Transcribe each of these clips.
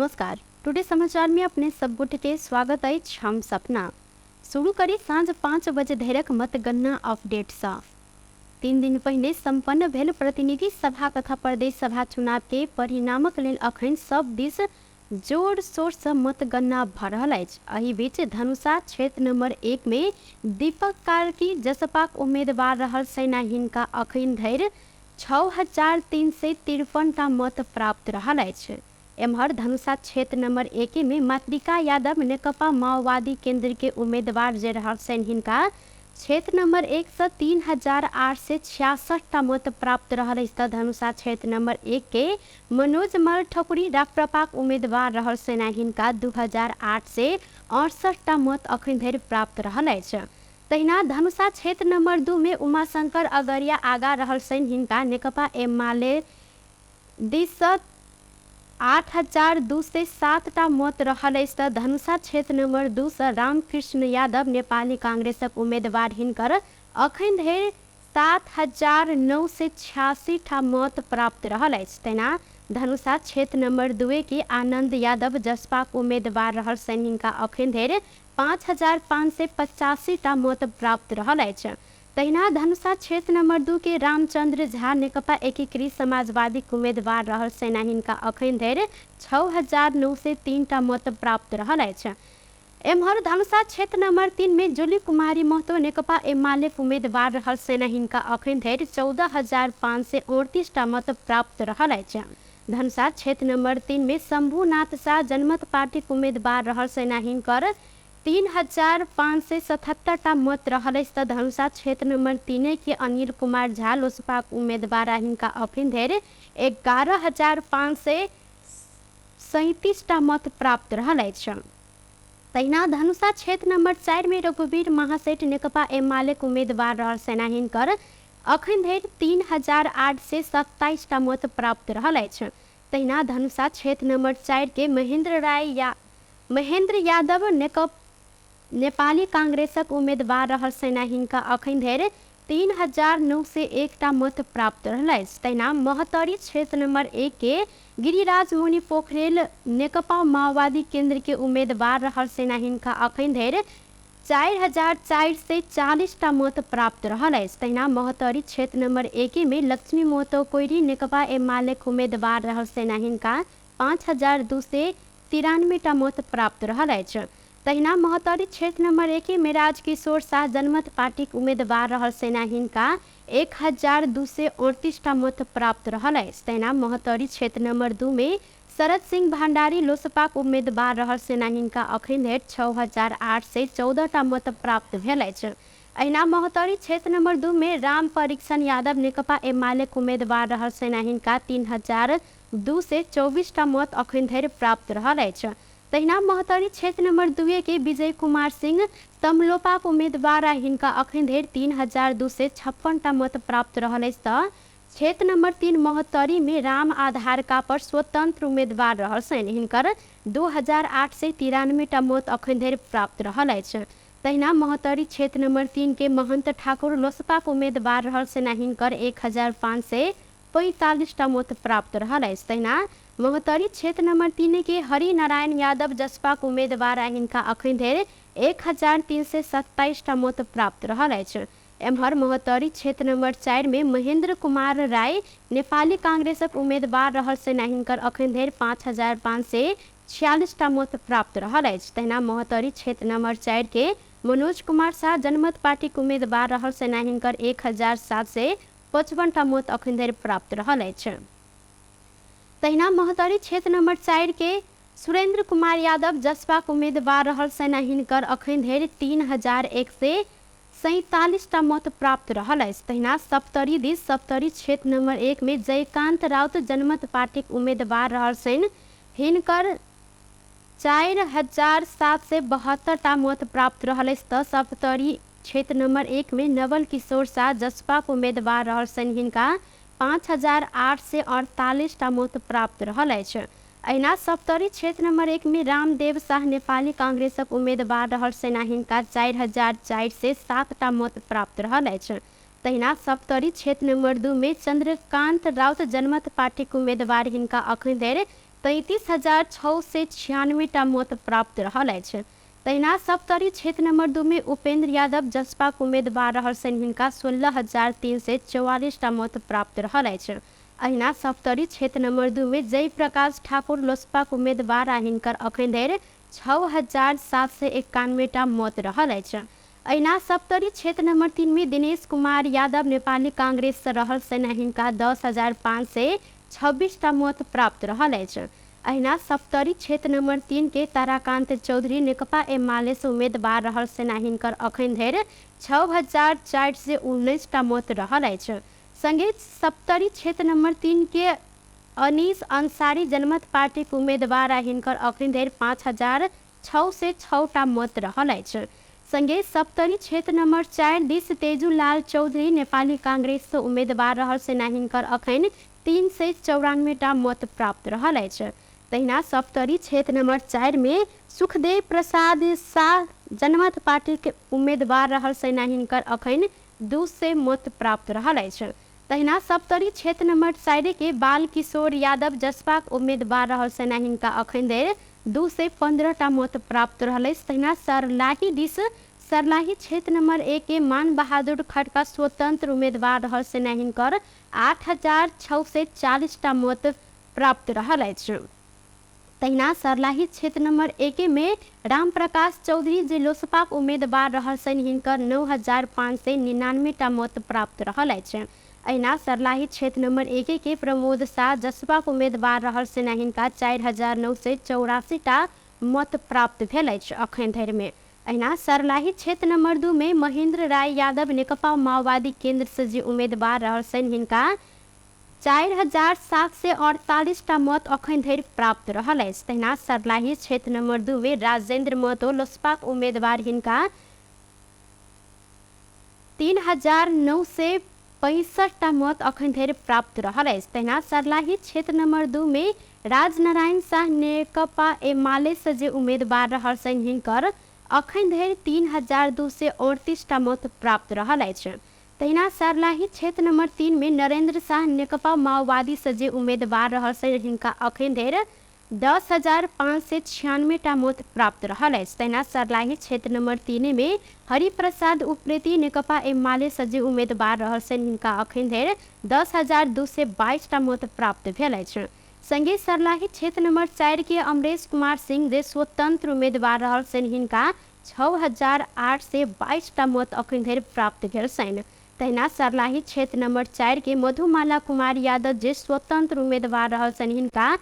नमस्कार, टुडे समाचार में अपने सब गोटे के स्वागत अछि। हम सपना। शुरू करी साँझ 5 बजे धरिक मतगणना अपडेट सँ। 3 दिन पहिने संपन्न भेल प्रतिनिधि सभा तथा प्रदेश सभा चुनाव के परिणामक लेल अखन सब दिस जोर शोर सँ मतगणना भ रहल अछि। एहि बीच धनुषा क्षेत्र नंबर 1 में दीपक कार्की जसपाक उम्मीदवार रहल सेना हिनका अखन धरि 6353 टा मत प्राप्त रहल अछि। एम्हर धनुषा क्षेत्र नंबर 1 में मातृका यादव नेकपा माओवादी केंद्र के उम्मीदवार जे रहल छनि हिनका क्षेत्र नंबर 1 से 3866 टा मत प्राप्त रहल अछि। तऽ धनुषा क्षेत्र नंबर 1 के मनोज मल ठकुरी राप्रपाक उम्मीदवार रहल सेना हिनका 2868 टा मत अखन धरि प्राप्त रहल अछि। तहिना धनुषा क्षेत्र नंबर 2 में उमाशंकर अगरिया आगा रहल छनि हिनका नेकपा एमाले दिससँ 8207 टा मत रहल अछि। तऽ धनुषा क्षेत्र नंबर 2 सँ रामकृष्ण यादव नेपाली कांग्रेसक उम्मीदवार हिनकर अखन धरि 7986 टा मत प्राप्त रहल अछि। तहिना धनुषा क्षेत्र नंबर 2 के आनंद यादव जसपाक उम्मीदवार रहल छनि हिनका अखन धरि 5585 टा मत प्राप्त रहल अछि। तहिना धनुषा क्षेत्र नंबर 2 के रामचंद्र झा नेकपा एकीकृत समाजवादी उम्मीदवार रहल सेना हिनका अखन धरि 6903 टा मत प्राप्त रहल अछि। एम्हर धनुषा क्षेत्र नंबर 3 में जुली कुमारी महतो नेकपा एमाले उम्मीदवार रहल सेना हिनका अखन धरि 14538 टा मत प्राप्त रहल अछि। धनुषा क्षेत्र नंबर 3 में शंभूनाथ शाह जनमत पार्टी उम्मीदवार रहल सेना हिनकर 3577 टा मत रहल अछि। तऽ धनुषा क्षेत्र नंबर 3 के अनिल कुमार झा लोसपाक उम्मीदवार आ हिनका अखन धरि 11537 टा मत प्राप्त रहल अछि। तहिना धनुषा क्षेत्र नंबर 4 में रघुवीर महासेठ नेकपा एमालेक उम्मीदवार रहल सेना हिनकर अखन धरि 3827 टा मत प्राप्त रहल अछि। तहिना धनुषा क्षेत्र नंबर 4 के महेंद्र राय या महेंद्र यादव नेपाली कांग्रेसक उम्मीदवार रहल सेना हिनका अखन धरि 3901 टा मत प्राप्त रहल अछि। तहिना महोत्तरी क्षेत्र नंबर 1 के गिरिराज मुनि पोखरेल नेकपा माओवादी केंद्र के उम्मीदवार रहल सेना हिनका अखन धरि 4440 टा मत प्राप्त रहल अछि। तहिना महोत्तरी क्षेत्र नंबर 1 में लक्ष्मी महतो कोइरी नेकपा एमालेक उम्मीदवार रहल सेना हिनका 5293 टा मत प्राप्त रहल अछि। तहिना महोत्तरी क्षेत्र नंबर 1 में राजकिशोर शाह जनमत पार्टीक उम्मीदवार रहल सेना हिनका 1238 टा मत प्राप्त रहल अछि। तहिना महोत्तरी क्षेत्र नंबर 2 में शरद सिंह भंडारी लोसपाक उम्मीदवार रहल सेना हिनका अखन धरि 6814 टा मत प्राप्त भेल अछि। अहिना महोत्तरी क्षेत्र नंबर 2 में राम परीक्षण यादव नेकपा एमालेक उम्मीदवार रहल सेना हिनका 3224 टा मत अखन धरि प्राप्त रहल अछि। तहिना महोत्तरी क्षेत्र नंबर 2 के विजय कुमार सिंह तमलोपाक उम्मीदवार आ हिनका अखन धरि 3256 टा मत प्राप्त रहल अछि। तऽ क्षेत्र नंबर 3 महोत्तरी में राम आधार का पर स्वतंत्र उम्मीदवार रहल छनि हिनकर 2893 टा मत अखन धरि प्राप्त रहल अछि। तहिना महोत्तरी क्षेत्र नंबर 3 के महंत ठाकुर लोसपाक उम्मीदवार रहल सेना हिनकर 1545 टा मत प्राप्त रहल अछि। तहिना महोत्तरी क्षेत्र नंबर 3 के हरिनारायण यादव जसपाक उम्मीदवार आ हिनका अखन धरि 1327 टा मत प्राप्त रहल अछि। एम्हर महोत्तरी क्षेत्र नंबर 4 में महेंद्र कुमार राय नेपाली कांग्रेसक उम्मीदवार रहल सेना हिनकर अखन धरि 5546 टा मत प्राप्त रहल अछि। तहिना महोत्तरी क्षेत्र नंबर 4 के मनोज कुमार शाह जनमत पार्टीक उम्मीदवार रहल सेना हिनकर 1755 टा मत अखन धरि प्राप्त रहल अछि। तहिना महोत्तरी क्षेत्र नंबर 4 के सुरेंद्र कुमार यादव जसपाक उम्मीदवार रहल सेना हिनकर अखन धरि 3147 टा मत प्राप्त रहल अछि। तहिना सप्तरी दिस सप्तरी क्षेत्र नंबर 1 में जयकांत राउत जनमत पार्टीक उम्मीदवार रहल छनि हिनकर 4772 टा मत प्राप्त रहल अछि। तऽ सप्तरी क्षेत्र नंबर 1 में नवल किशोर शाह जसपाक उम्मीदवार रहल छनि हिनका 5848 टा मत प्राप्त रहल अछि। अहिना सप्तरी क्षेत्र नंबर 1 में रामदेव शाह नेपाली कांग्रेसक उम्मीदवार रहल सेना हिनका 4407 टा मत प्राप्त रहल अछि। तहिना सप्तरी क्षेत्र नंबर 2 में चंद्रकांत राउत जनमत पार्टीक उम्मीदवार हिनका अखन धरि 33,696 टा मत प्राप्त रहल अछि। तहिना सप्तरी क्षेत्र नंबर 2 में उपेंद्र यादव जसपाक उम्मीदवार रहल छनि, हिनका 16,344 टा मत प्राप्त रहल अछि। अहिना सप्तरी क्षेत्र नंबर 2 में जयप्रकाश ठाकुर लोजपाक उम्मीदवार आ हिनकर अखन धरि 6,791 टा मत रहल अछि। अहिना सप्तरी क्षेत्र नंबर 3 में दिनेश कुमार यादव नेपाली कांग्रेस से रहल छनि, हिनका 10,526 टा मत प्राप्त रहल अछि। अहिना सप्तरी क्षेत्र नंबर 3 के ताराकांत चौधरी नेकपा एमाले से उम्मीदवार रहल छनि, हिनकर अखन धरि 6,419 टा मत रहल अछि। संगे सप्तरी क्षेत्र नंबर 3 के अनीस अंसारी जनमत पार्टी के उम्मीदवार आ हिनकर अखन धरि 5,606 टा मत रहल अछि। संगे सप्तरी क्षेत्र नंबर 4 दिस तेजूलाल चौधरी नेपाली कांग्रेस से उम्मीदवार रहल छनि, हिनकर अखन 394 टा मत प्राप्त रहल अछि। तहिना सप्तरी क्षेत्र नंबर 4 में सुखदेव प्रसाद शाह जनमत पार्टी के उम्मीदवार रहल छनि, हिनकर अखन 200 मत प्राप्त रहल अछि। तहिना सप्तरी क्षेत्र नंबर 4 के बाल किशोर यादव जसपाक उम्मीदवार रहल छनि, हिनका अखन धरि 215 टा मत प्राप्त रहल अछि। तहिना सरलाही दिस सरलाही क्षेत्र नंबर 1 के मान बहादुर खड़का स्वतंत्र उम्मीदवार रहल छनि, हिनकर 8,640 टा मत प्राप्त रहल अछि। तहिना सरलाही क्षेत्र नंबर 1 में रामप्रकाश चौधरी जे लोसपाक उम्मीदवार रहल छनि, हिनकर 9,599 टा मत प्राप्त रहल अछि। अहिना सरलाही क्षेत्र नंबर 1 के प्रमोद शाह जसपाक उम्मीदवार रहल छनि, हिनका 4,984 टा मत प्राप्त भेल अछि अखन धरि में। अहिना सरलाही क्षेत्र नंबर 2 में महेंद्र राय यादव नेकपा माओवादी केंद्र से जे उम्मीदवार रहल छनि, हिनका 4,748 टा मत अखन धरि प्राप्त रहल अछि। तहिना सरलाही क्षेत्र नंबर 2 में राजेंद्र महतो लोसपाक उम्मीदवार, हिनका 3,965 टा मत अखन धरि प्राप्त रहल अछि। तहिना सरलाही क्षेत्र नंबर 2 में राजनारायण शाह नेकपा एमाले से जे उम्मीदवार रहल छनि, हिनकर अखन धरि 3,238 टा मत प्राप्त रहल अछि। तहिना सरलाही क्षेत्र नंबर 3 में नरेंद्र शाह नेकपा माओवादी से जे उम्मीदवार रहल छनि, हिनका अखन धरि 10,596 टा मत प्राप्त रहल अछि। तहिना सरलाही क्षेत्र नंबर 3 में हरिप्रसाद उप्रेती नेकपा एमाले से जे उम्मीदवार रहल छनि, हिनका अखन धरि 10,222 टा मत प्राप्त भेल अछि। संगे सरलाही क्षेत्र नंबर 4 के अमरेश कुमार सिंह जे स्वतंत्र उम्मीदवार रहल छनि, हिनका 6,822 टा मत अखन धरि प्राप्त भेल छनि। तहिना सरलाही क्षेत्र नंबर 4 के मधुमाला कुमार यादव जे स्वतंत्र उम्मीदवार रहल छनि, हिनका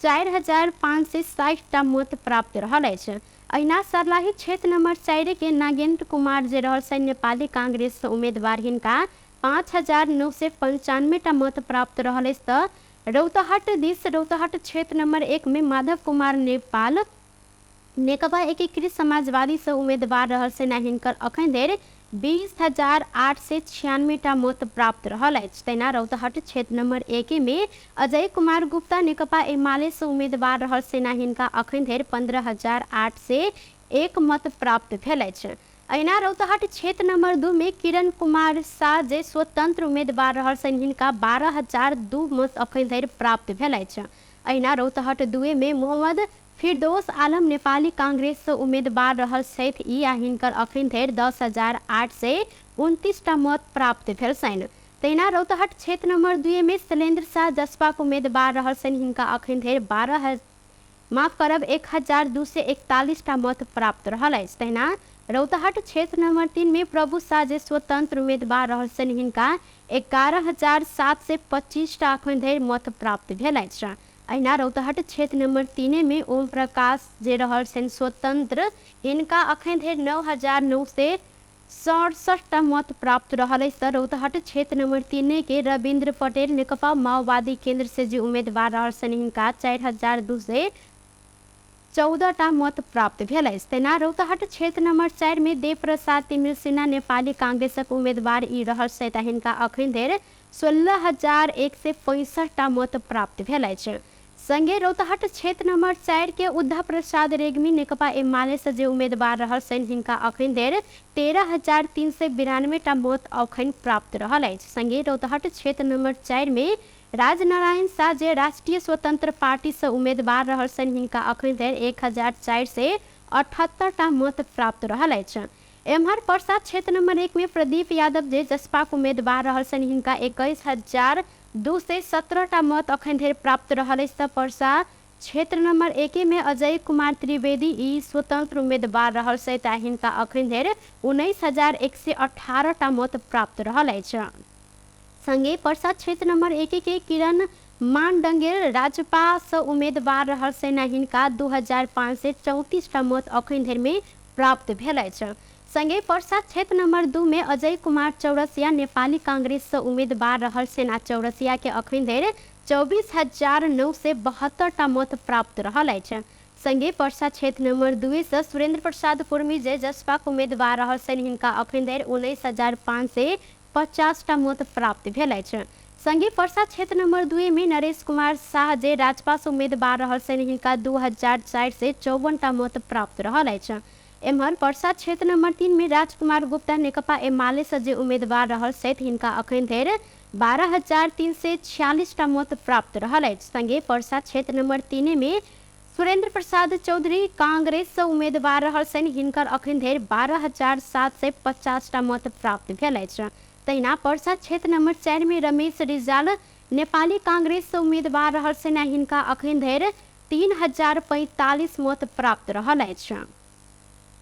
4,560 टा मत प्राप्त रहल अछि। अहिना सरलाही क्षेत्र नंबर 4 के नागेंद्र कुमार जे रहल छनि नेपाली कांग्रेस उम्मीदवार, हिनका 5,995 टा मत प्राप्त रहल अछि। तऽ रौतहट दिस रौतहट क्षेत्र नंबर 1 में माधव कुमार नेपाल नेकपा एकीकृत समाजवादी से उम्मीदवार रहल छनि, हिनकर अखन धरि 20,896 टा मत प्राप्त रहल अछि। तहिना रौतहट क्षेत्र नंबर 1 में अजय कुमार गुप्ता नेकपा एमाले से उम्मीदवार रहल छनि, हिनका अखन धरि 15,801 मत प्राप्त भेल अछि। अहिना रौतहट क्षेत्र नंबर 2 में किरण कुमार शाह जे स्वतंत्र उम्मीदवार रहल छनि, हिनका 12,002 मत अखन धरि प्राप्त भेल अछि। अहिना रौतहट 2 में मोहम्मद फिरदौस आलम नेपाली कांग्रेस से उम्मीदवार रहल छथि ई आ हिनकर अखन धरि 10,829 टा मत प्राप्त भेल छनि। तहिना रौतहट क्षेत्र नंबर 2 में शैलेंद्र शाह जसपाक उम्मीदवार रहल छनि, हिनका अखन धरि 1,241 टा मत प्राप्त रहल अछि। तहिना रौतहट क्षेत्र नंबर 3 में प्रभु शाह जे स्वतंत्र उम्मीदवार रहल छनि, हिनका 11,725 टा अखन धरि मत प्राप्त भेल अछि। अहिना रौतहट क्षेत्र नंबर 3 में ओम प्रकाश जे रहल छनि स्वतंत्र, हिनका अखन धरि 9,967 टा मत प्राप्त रहल अछि। तऽ रौतहट क्षेत्र नंबर 3 के रविन्द्र पटेल नेकपा माओवादी केंद्र से जे उम्मीदवार रहल छनि, हिनका 4,214 टा मत प्राप्त भेल अछि। तहिना रौतहट क्षेत्र नंबर 4 में देवप्रसाद तिमिल सिन्हा नेपाली कांग्रेसक उम्मीदवार ई रहल छथि, हिनका अखन धरि 16,165 टा मत प्राप्त भेल अछि। संगे रौतहट क्षेत्र नंबर 4 के उद्धव प्रसाद रेग्मी नेकपा एमाले से जे उम्मीदवार रहल छनि, हिनका अखन धरि 13,392 टा मत अखन प्राप्त रहल अछि। संगे रौतहट क्षेत्र नंबर 4 में राजनारायण शाह जे राष्ट्रिय स्वतंत्र पार्टी से उम्मीदवार रहल छनि हिनका अखन धरि 1478 टा मत प्राप्त रहल अछि। एम्हर परसा क्षेत्र नंबर 1 में प्रदीप यादव जे जसपाक उम्मीदवार रहल छनि हिनका 21,217 टा मत अखन धरि प्राप्त रहल अछि। तऽ परसा क्षेत्र नंबर 1 में अजय कुमार त्रिवेदी ई स्वतंत्र उम्मीदवार रहल छथि आ हिनका अखन धरि 19,118 टा मत प्राप्त रहल अछि। संगे परसा क्षेत्र नंबर 1 के किरण मानडंगेर राजपा से उम्मीदवार रहल छनि आ हिनका 2534 टा मत अखन धरि में प्राप्त भेल अछि। संगे परसा क्षेत्र नंबर 2 में अजय कुमार चौरसिया नेपाली कांग्रेस से उम्मीदवार रहल छनि आ चौरसिया के अखन धरि 24,972 टा मत प्राप्त रहल अछि। संगे परसा क्षेत्र नंबर 2 से सुरेंद्र प्रसाद कुर्मी जे जसपाक उम्मीदवार रहल छनि हिनका अखन धरि 19,550 टा मत प्राप्त भेल अछि। संगे परसा क्षेत्र नंबर 2 में नरेश कुमार शाह जे राजपा से उम्मीदवार रहल छनि हिनका 2454 टा मत प्राप्त रहल अछि। एम्हर परसा क्षेत्र नंबर 3 में राजकुमार गुप्ता नेकपा एमाले से जे उम्मीदवार रहल छथि हिनका अखन धरि 12,346 टा मत प्राप्त रहल अछि। संगे परसा क्षेत्र नंबर 3 में सुरेंद्र प्रसाद चौधरी कांग्रेस से उम्मीदवार रहल छनि हिनकर अखन धरि 12,750 टा मत प्राप्त भेल अछि। तहिना परसा क्षेत्र नंबर 4 में रमेश रिजाल नेपाली कांग्रेस से उम्मीदवार रहल छनि आ हिनका अखन धरि 3,045 मत प्राप्त रहल अछि।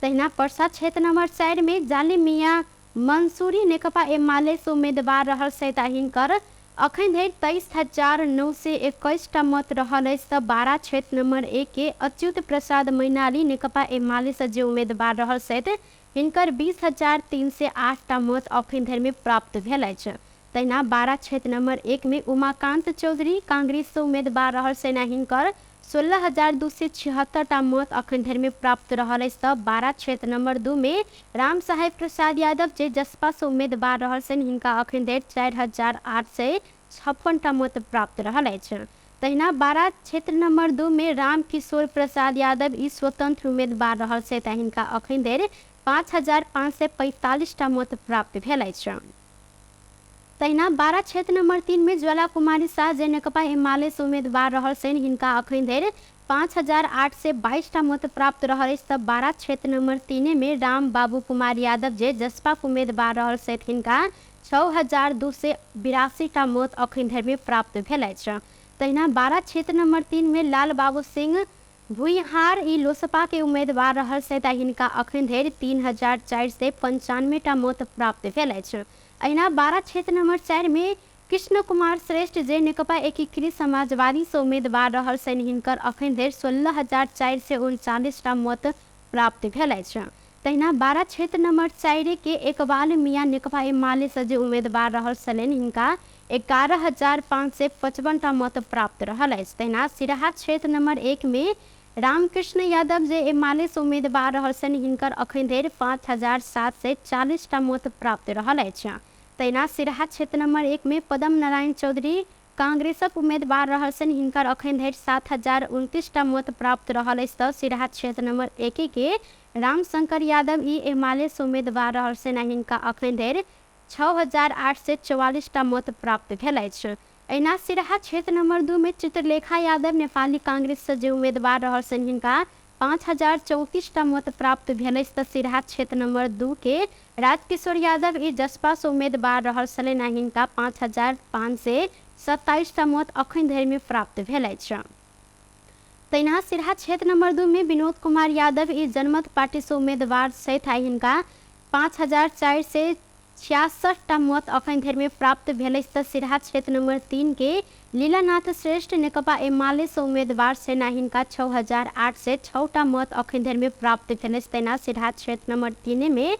तहिना परसा क्षेत्र नंबर 4 में जालिम मियाँ मंसूरी नेकपा एमाले से उम्मीदवार रहल छथि आ हिनकर अखन धरि 23,921 टा मत रहल अछि। तऽ 12 क्षेत्र नंबर 1 के अच्युत प्रसाद मैनाली नेकपा एमाले से जे उम्मीदवार रहल छथि हिनकर 20,308 टा मत अखन धरि में प्राप्त भेल अछि। तहिना 12 क्षेत्र नंबर 1 में उमाकांत चौधरी कांग्रेस से उम्मीदवार रहल छनि आ हिनकर 16,276 टा मत अखन धरि में प्राप्त रहल अछि। तऽ 12 क्षेत्र नंबर 2 में राम साहेब प्रसाद यादव जे जसपा से उम्मीदवार रहल छनि हिनका अखन धरि 4,856 टा मत प्राप्त रहल अछि। तहिना 12 क्षेत्र नंबर 2 में राम किशोर प्रसाद यादव ई स्वतंत्र उम्मीदवार रहल छथि आ हिनका अखन धरि 5,545 टा मत प्राप्त भेल अछि। तहिना 12 क्षेत्र नंबर 3 में ज्वाला कुमारी शाह जे नेकपा एमाले से उम्मीदवार रहल छनि हिनका अखन धरि 5,822 टा मत प्राप्त रहल अछि। तऽ 12 क्षेत्र नंबर 3 में राम बाबू कुमार यादव जे जसपाक उम्मीदवार रहल छथि हिनका 6,282 टा मत अखन धरि में प्राप्त भेल अछि। तहिना 12 क्षेत्र नंबर 3 में लाल बाबू सिंह भूइहार ई लोसपा के उम्मीदवार रहल छथि आ हिनका अखन धरि 3,495 टा मत प्राप्त भेल अछि। अहिना 12 क्षेत्र नंबर 4 में कृष्ण कुमार श्रेष्ठ जे नेकपा एकीकृत समाजवादी से उम्मीदवार रहल छनि हिनकर अखन धरि 16,439 टा मत प्राप्त भेल अछि। तहिना 12 क्षेत्र नंबर 4 के एकबाल मियाँ नेकपा एमाले से जे उम्मीदवार रहल छलनि हिनका 11,555 टा मत प्राप्त रहल अछि। तहिना सिराहा क्षेत्र नंबर 1 में रामकृष्ण यादव जे एमाले से उम्मीदवार रहल छनि हिनकर अखन धरि 5,740 टा मत प्राप्त रहल अछि। तहिना सिराहा क्षेत्र नंबर 1 में पदम नारायण चौधरी कांग्रेसक उम्मीदवार रहल छनि हिनकर अखन धरि 7,029 टा मत प्राप्त रहल अछि। तऽ सिराहा क्षेत्र नंबर 1 के रामशंकर यादव ई एमाले से उम्मीदवार रहल छनि आ हिनका अखन धरि 6,844 टा मत प्राप्त भेल अछि। अहिना सिराहा क्षेत्र नंबर 2 में चित्रलेखा यादव नेपाली कांग्रेस से जे उम्मीदवार रहल छनि हिनका 5,034 टा मत प्राप्त भेल अछि। तऽ सिराहा क्षेत्र नंबर 2 के राजकिशोर यादव ई जसपा से उम्मीदवार रहल छलनि आ हिनका 5,527 टा मत अखन धरि में प्राप्त भेल अछि। तहिना सिराहा क्षेत्र नंबर 2 में विनोद कुमार यादव ई जनमत पार्टी से उम्मीदवार छथि आ हिनका 5,466 टा मत अखन धरि में प्राप्त भेल अछि। तऽ सिराहा क्षेत्र नंबर 3 के लीलानाथ श्रेष्ठ नेकपा एमाले से उम्मीदवार छनि आ हिनका 6,806 टा मत अखन धरि में प्राप्त भेल अछि। तहिना सिराहा क्षेत्र नंबर 3 में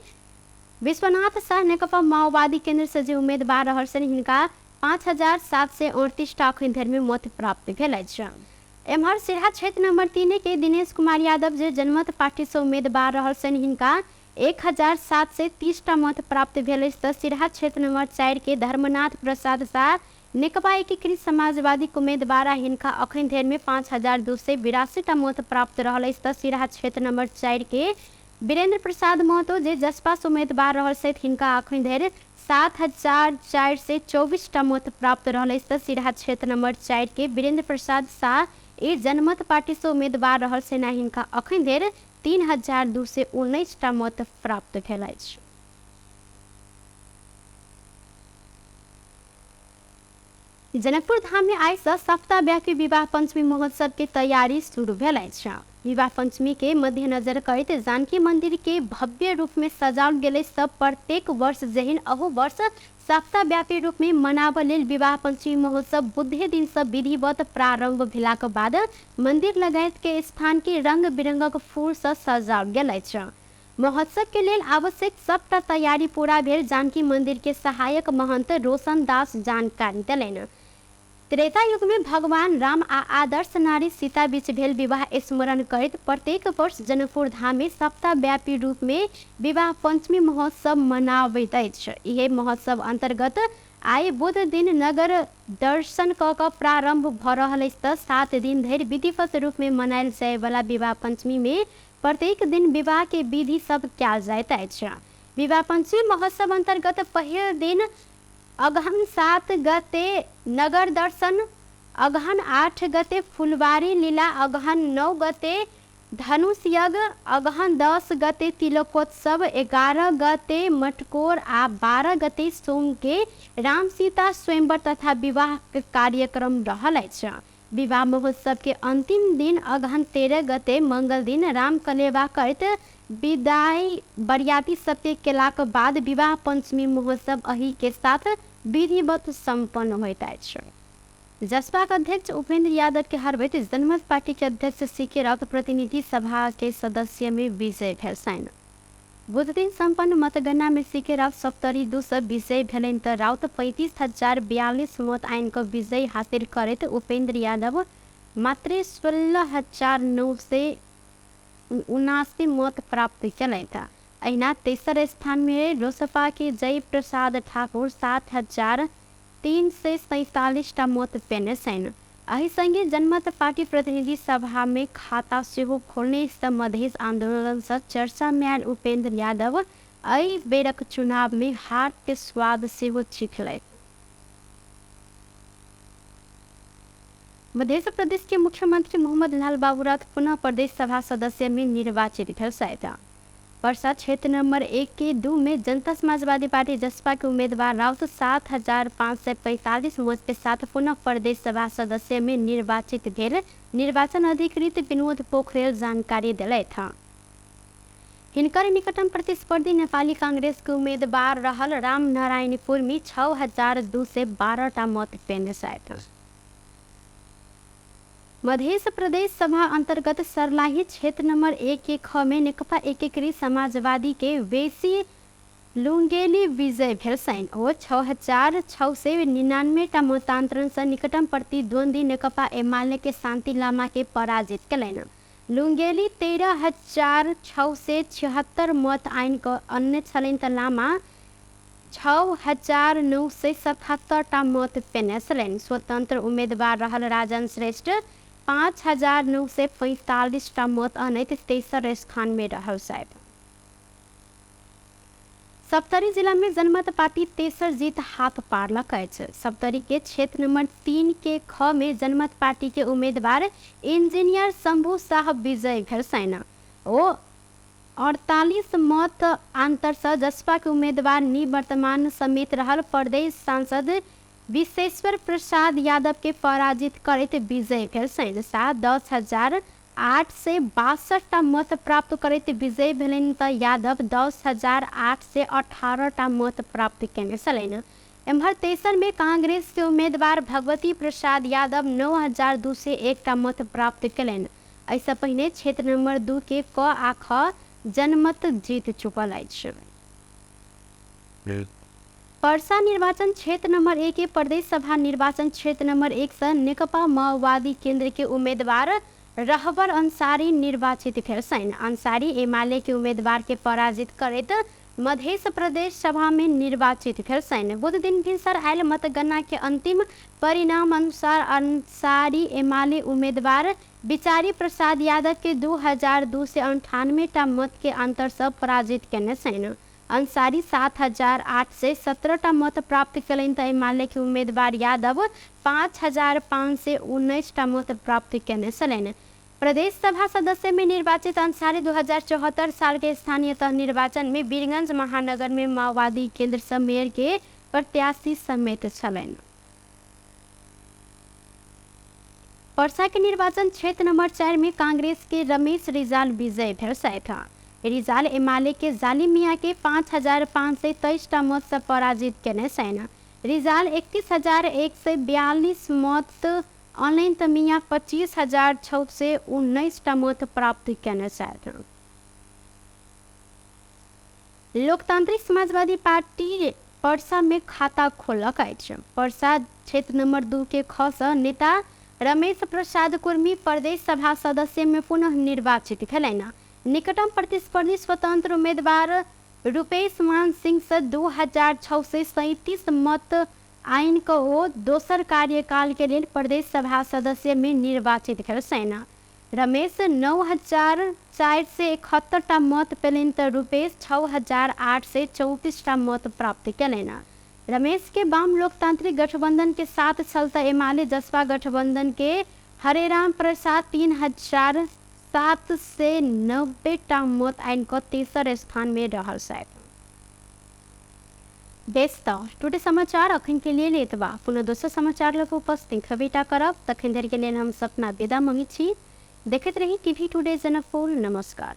विश्वनाथ शाह नेकपा माओवादी केंद्र से जे उम्मीदवार रहल छनि हिनका 5,738 टा अखन धरि में मत प्राप्त भेल अछि। एम्हर सिराहा क्षेत्र नंबर 3 के दिनेश कुमार यादव जे जनमत पार्टी से उम्मीदवार रहल छनि हिनका 1,730 टा मत प्राप्त भेल अछि। तऽ सिराहा क्षेत्र नंबर 4 के धर्मनाथ प्रसाद शाह नेकपा एकीकृत समाजवादी उम्मीदवार आ हिनका अखन धरि में 5,282 टा मत प्राप्त रहल अछि। तऽ सिराहा क्षेत्र नंबर 4 के वीरेंद्र प्रसाद महतो जे जसपा से उम्मीदवार रहल छथि हिनका अखन धरि 7,424 टा मत प्राप्त रहल अछि। तऽ सिरहा क्षेत्र नंबर 4 के वीरेंद्र प्रसाद शाह ई जनमत पार्टी से उम्मीदवार रहल सेना हिनका अखन धरि 3,219 टा मत प्राप्त भेल अछि। जनकपुर धाम में आइ सँ सप्ताहव्यापी विवाह पंचमी महोत्सव के तैयारी शुरू भेल अछि। विवाह पंचमी के मद्देनजर करैत जानकी मंदिर के भव्य रूप में सजाओल गेल सब प्रत्येक वर्ष जेहन अहू वर्ष सप्ताहव्यापी रूप में मनाबऽ लेल विवाह पंचमी महोत्सव बुधे दिन सँ विधिवत प्रारंभ भेलाक बाद मंदिर लगायत के स्थान के रंग बिरंगक फूल सँ सजाओल गेल अछि। महोत्सव के लेल आवश्यक सबटा तैयारी पूरा भेल जानकी मंदिर के सहायक महंत रोशन दास जानकारी देलनि। त्रेता युग में भगवान राम आ आदर्श नारी सीता बीच भेल विवाह स्मरण करैत प्रत्येक वर्ष जनकपुर धाम में सप्ताहव्यापी रूप में विवाह पंचमी महोत्सव मनाबैत अछि। इहे महोत्सव अंतर्गत आइ बुध दिन नगर दर्शन क कऽ प्रारंभ भ रहल अछि त 7 दिन धरि विधिवत रूप में मनायल जाय वाला विवाह पंचमी में प्रत्येक दिन विवाह के विधि सब कयल जाइत अछि। विवाह पंचमी महोत्सव अंतर्गत पहिल दिन अगहन 7 गते नगर दर्शन, अगहन 8 गते फुलवारी लीला, अगहन 9 गते धनुष यज्ञ, अगहन 10 गते तिलकोत्सव, 11 गते मटकोर आ 12 गते सोम के राम सीता स्वयंवर तथा विवाह के कार्यक्रम रहल अछि। विवाह महोत्सव के अंतिम दिन अगहन 13 गते मंगल दिन राम कलेवा करैत विदाई बरियाती सबके केलाक बाद विवाह पंचमी महोत्सव अही के साथ विधिवत संपन्न होइत अछि। जसपा के अध्यक्ष उपेंद्र यादव के हरबैत जनमत पार्टी के अध्यक्ष सी के राउत प्रतिनिधि सभा के सदस्य में विजय भेल छनि। बुधदिन सम्पन्न मतगणना में सी के राउत सप्तरी 2 सँ विजयी भेलनि तऽ राउत 35,042 मत आनि कऽ विजयी हासिल करैत उपेंद्र यादव मात्रे 16,979 मत प्राप्त केलथि। अहिना तेसर स्थान में लोसपा के जय प्रसाद ठाकुर 7,347 टा मत पेने छनि। एहि संगे जनमत पार्टी प्रतिनिधि सभा में खाता सेहो खोलने सँ मधेश आंदोलन सँ चर्चा में आयल उपेंद्र यादव एहि बेरक चुनाव में हार के स्वाद सेहो चखलथि। मध्य प्रदेश के मुख्यमंत्री मोहम्मद लाल बाबू राउत पुनः प्रदेश सभा सदस्य में निर्वाचित भेल छथि। पर्सा क्षेत्र नंबर 1 के 2 में जनता समाजवादी पार्टी जसपा के उम्मीदवार राउत 7,545 मत के साथ पुनः प्रदेश सभा सदस्य में निर्वाचित भेल निर्वाचन अधिकृत विनोद पोखरेल जानकारी देलथि। हिनकर निकटम प्रतिस्पर्धी नेपाली कांग्रेस के उम्मीदवार रहल राम नारायण कुर्मी 6,212 टा मत पेने छथि। मध्य प्रदेश सभा अंतर्गत सर्लाही क्षेत्र नंबर 1 के ख में नेकपा एकीकृत समाजवादी के बेसी लुंगेली विजय भेल छनि। ओ 6,699 टा मतांतरण से निकटम प्रतिद्वंदी नेकपा एमाले के शांति लामा के पराजित केलनि। लुंगेली 13,676 मत आनि कऽ अन्य छलनि तऽ लामा 6,977 टा मत पेने छलनि। स्वतंत्र उम्मीदवार रहल राजन श्रेष्ठ 5,945 टा मत अनैत तेसर स्थान में रहल छथि। सप्तरी जिला में जनमत पार्टी तेसर जीत हाथ पारलक अछि। सप्तरी के क्षेत्र नंबर 3 के ख में जनमत पार्टी के उम्मीदवार इंजीनियर शंभू शाह विजयी भेल छनि। ओ 48 मत अंतर से जसपा के उम्मीदवार निवर्तमान समेत रहल प्रदेश सांसद विश्वेश्वर प्रसाद यादव के पराजित करैत विजयी भेल छनि। शाह 10,862 टा मत प्राप्त करैत विजयी भेलनि तऽ यादव 10,818 टा मत प्राप्त केने छलनि। एम्हर तेसर में कांग्रेस के उम्मीदवार भगवती प्रसाद यादव 9,201 टा मत प्राप्त केलनि। एहिसँ पहिने क्षेत्र नंबर 2 के क आ ख जनमत जीत चुकल अछि। पर्सा निर्वाचन क्षेत्र नंबर 1 के प्रदेश सभा निर्वाचन क्षेत्र नंबर 1 से नेकपा माओवादी केंद्र के उम्मीदवार रहबर अंसारी निर्वाचित भेल छनि। अंसारी एमाले के उम्मीदवार के पराजित करैत मध्य प्रदेश सभा में निर्वाचित भेल छनि। बुध दिन भिनसर आयल मतगणना के अंतिम परिणाम अनुसार अंसारी एमाले उम्मीदवार बिचारी प्रसाद यादव के 2,298 टा मत के अंतर से पराजित केने छनि। अंसारी 7,817 टा मत प्राप्त केलनि तऽ एमाले के उम्मीदवार यादव 5,519 टा मत प्राप्त केने छलनि। प्रदेश सभा सदस्य में निर्वाचित अंसारी 2074 साल के स्थानीय तह निर्वाचन में वीरगंज महानगर में माओवादी केंद्र से मेयर के प्रत्याशी समेत छलनि। परसा के निर्वाचन क्षेत्र नंबर 4 में कांग्रेस के रमेश रिजाल विजय भेल छथि। रिजाल एमाले के जालिम मियाँ के 5,523 टा मत से पराजित केने छनि। रिजाल 31,142 मत ऑनलाइन तऽ मियाँ 25,619 टा मत प्राप्त केने छथि। लोकतांत्रिक समाजवादी पार्टी परसा में खाता खोलक अछि। परसा क्षेत्र नंबर 2 के ख सँ नेता रमेश प्रसाद कुर्मी प्रदेश सभा सदस्य में पुनः निर्वाचित भेलनि। निकटम प्रतिस्पर्धी स्वतंत्र उम्मीदवार रूपेश मान सिंह से 2,637 मत आनि कऽ ओ दोसर कार्यकाल के लेल प्रदेश सभा सदस्य में निर्वाचित भेल छनि। रमेश 9,471 टा मत पेलनि तऽ रूपेश 6,834 टा मत प्राप्त केलनि। रमेश के वाम लोकतांत्रिक गठबंधन के साथ छल तऽ एमाले जसपा गठबंधन के हरेराम प्रसाद 3,790 टा मत आनि कऽ तेसर स्थान में रहल छथि। बेस तऽ टूटे समाचार अखन के लेल एतबा। पुनः दोसर समाचार लग उपस्थित हेबेटा करब। तखन धरि के लेल हम सपना विदा मंगै छी। देखैत रही टीवी टुडे जनकपुर। नमस्कार।